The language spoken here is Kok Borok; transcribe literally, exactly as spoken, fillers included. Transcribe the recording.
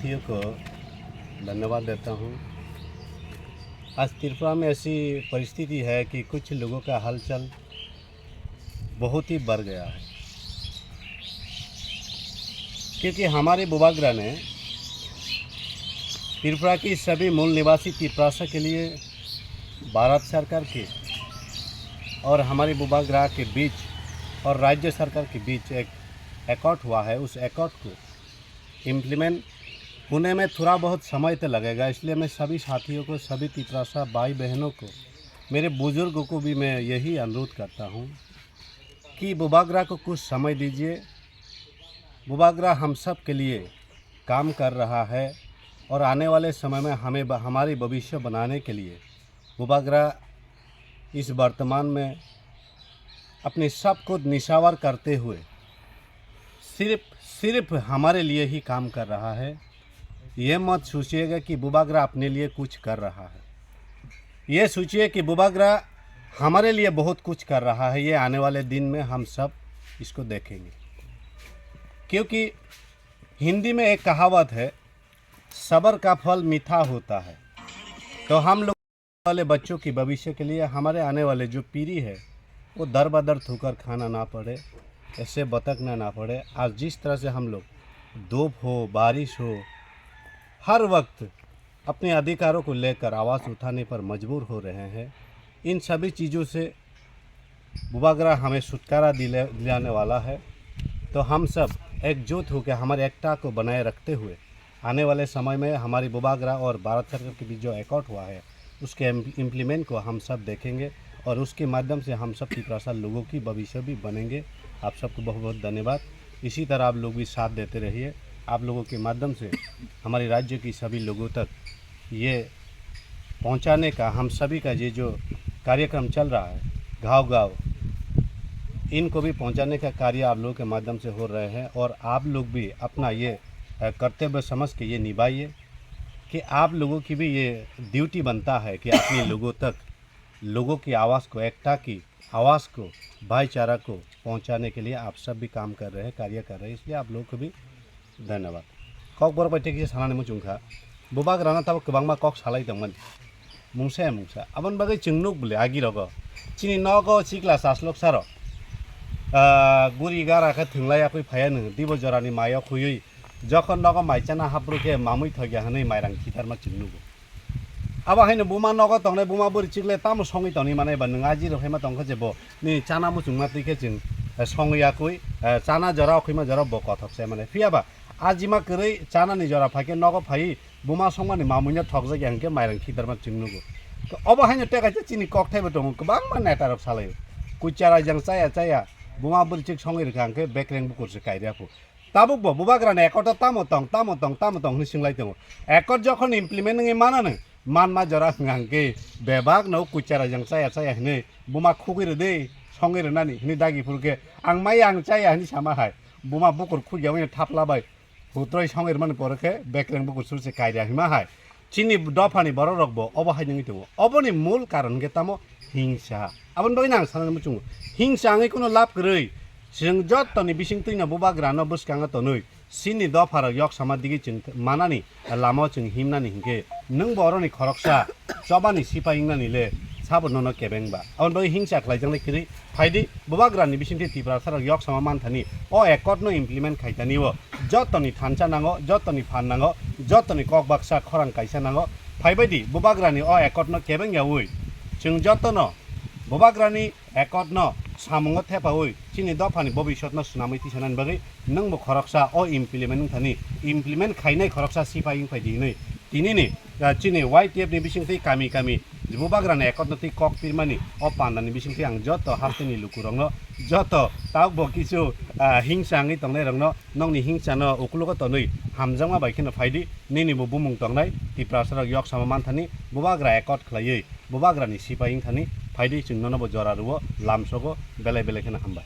साथियों को धन्यवाद देता हूँ। आज त्रिपुरा में ऐसी परिस्थिति है कि कुछ लोगों का हलचल बहुत ही बढ़ गया है, क्योंकि हमारे बुबागरा ने त्रिपुरा की सभी मूल निवासी तिप्रासा के लिए भारत सरकार के और हमारे बुबागरा के बीच और राज्य सरकार के बीच एक एकॉर्ड हुआ है। उस एकॉर्ड को इम्प्लीमेंट होने में थोड़ा बहुत समय तो लगेगा, इसलिए मैं सभी साथियों को, सभी तिप्रासा भाई बहनों को, मेरे बुजुर्गों को भी मैं यही अनुरोध करता हूँ कि बुबागरा को कुछ समय दीजिए। बुबागरा हम सब के लिए काम कर रहा है और आने वाले समय में हमें ब-, हमारी भविष्य बनाने के लिए बुबागरा इस वर्तमान में अपने सब को निशावर करते हुए सिर्फ, सिर्फ हमारे लिए ही काम कर रहा है। ये मत सोचिएगा कि बुबागरा अपने लिए कुछ कर रहा है। ये सोचिए कि बुबागरा हमारे लिए बहुत कुछ कर रहा है। ये आने वाले दिन में हम सब इसको देखेंगे, क्योंकि हिंदी में एक कहावत है, "सब्र का फल मीठा होता है।" तो हम लोग वाले बच्चों की भविष्य के लिए, हमारे आने वाले जो पीढ़ी है, वो दर बदर ठोकर खाना ना पड़े, ऐसे भटकना ना पड़े। आज जिस तरह से हम लोग धूप हो, बारिश हो, हर वक्त अपने अधिकारों को लेकर आवाज़ उठाने पर मजबूर हो रहे हैं, इन सभी चीज़ों से बुबागरा हमें छुटकारा दिले-, दिलाने वाला है। तो हम सब एकजुट होकर हमारे एकता को बनाए रखते हुए आने वाले समय में हमारी बुबागरा और भारत सरकार के बीच जो एकॉर्ड हुआ है, उसके इम-, इम्प्लीमेंट को हम सब देखेंगे और उसके माध्यम से हम सब तिपरासा लोगों की भविष्य भी बनेंगे। आप सबको बहुत बहुत धन्यवाद। इसी तरह आप लोग भी साथ देते रहिए। आप लोगों के माध्यम से हमारे राज्य की सभी लोगों तक ये पहुंचाने का, हम सभी का ये जो कार्यक्रम चल रहा है, गांव-गांव, इनको भी पहुंचाने का कार्य आप लोगों के माध्यम से हो रहे हैं और आप लोग भी अपना ये, अ, कर्तव्य समझ के ये निभाइए कि आप लोगों की भी ये ड्यूटी बनता है कि अपने लोगों तक, लोगों की आवाज़ को, एकता की आवाज़ को, भाईचारा को पहुंचाने के लिए आप सब भी काम कर रहे हैं, कार्य कर रहे हैं, इसलिए आप लोगों को भी धन्यवाद. Kok borok bai tei kisa sanani muchung kha. Bubagrano tabuk kwbangma kok salai tongmani. Mungsa ya mungsa. Aboni bagwi chwng nuk bwle agi rogo. Chini nogo chikla chaslok saro. Ah, guri gara khe thwnglai yakwi phaiya nw. Dibo jorani mayo khuyui. Jokhon nogo mai chana hapru khe mamui thokya hwnwi mairang khitarma chwng nugo. Abo haino buma nogo tongnai buma bwrwi chikle tamo songwi tongni manai ba nwng aji rw phaima tongkha je bo ni chana muchungma twi khe chwng, eh, songwi yakwi, eh, chana jora okhwima jora bo kothok se mane. Phiya ba ajima kwrwi chanani jora phaikhe nogo phaiwi buma songmani mamuino thokjak ya hwnkhe mairang khitarma chwng nugo. To obo haino tei kaisa chini kokthai bo tongo, kwbangma neta rok salaio. Kuchara jang chaya chaya buma bwrwi chik songwi rwkha hwnkhe bekreng bukur se kairya phu. Tabuk bo bubagrani accord o tamo tong, tamo tong, tamo tong hwnwi swinglai tongo. Accord jokhon implement wngwi manano, manma jora hwnka hwnkhe bebak no kuchara jang chaya chaya hwnwi buma khugwi rwdi, songwi rwnani hwnwi dagi phuru khe ang maya ang chaya hwnwi sama hai. Buma bukur khugya wngya thapla bai. Hutroi songwi rwmani pore khe bekreng bukur suru se kairya hima hai. Chini dophani borok rok bo obo hai nungwi tongo. Oboni mul karon hwnkhe tamo hingsa. Aboni bagwi ang sanani muchungo. Hingsa wngwi kuno lab kwrwi. Chwng jottoni bisingtwino bubagrano bwskango tonwi. Chini dopharok yok sama digi chwng manani lama o chwng himnani hwnkhe nwng bo oroni khoroksa chobani sipai wngnani le sabo nono kebeng ba. Aboni bagwi hingsa khlaijaknai kwrwi. Phaidi, bubagrani bisingtwi Tiprasarok yok sama manthani o accord no implement khaitani o jotoni thansa nango, jotoni phan nango, jotoni kok baksa khorang kaisa nango. Phaibaidi, bubagrani o accord no kebeng yaui chwng jotono bubagrani accord no samungo thepaui chini dophani bobisot no swnamwi tisanani bagwi nwng bo khoroksa o implement wngthani, implement khainai khoroksa sipai wngphaidi hinwi tinini, ah, chini Y T F ni bisingtwi kami kami bubagrani accord no twi kok pirmani o pandani bisingtwi ang joto hasteni lukurokno, joto tabukbo kisu, ah, hingsa wngwi tongnairokno, nokni hingsano uklogo tonwi hamjakma bai kheno phaidi, nini bo bumung tongnai, Tiprasarok yok sama manthani, bubagra accord khlaiwi, bubagrani sipai wngthani, phaidi chwng nono bo jora rwo, lamsogo, belai belai kheno hambai.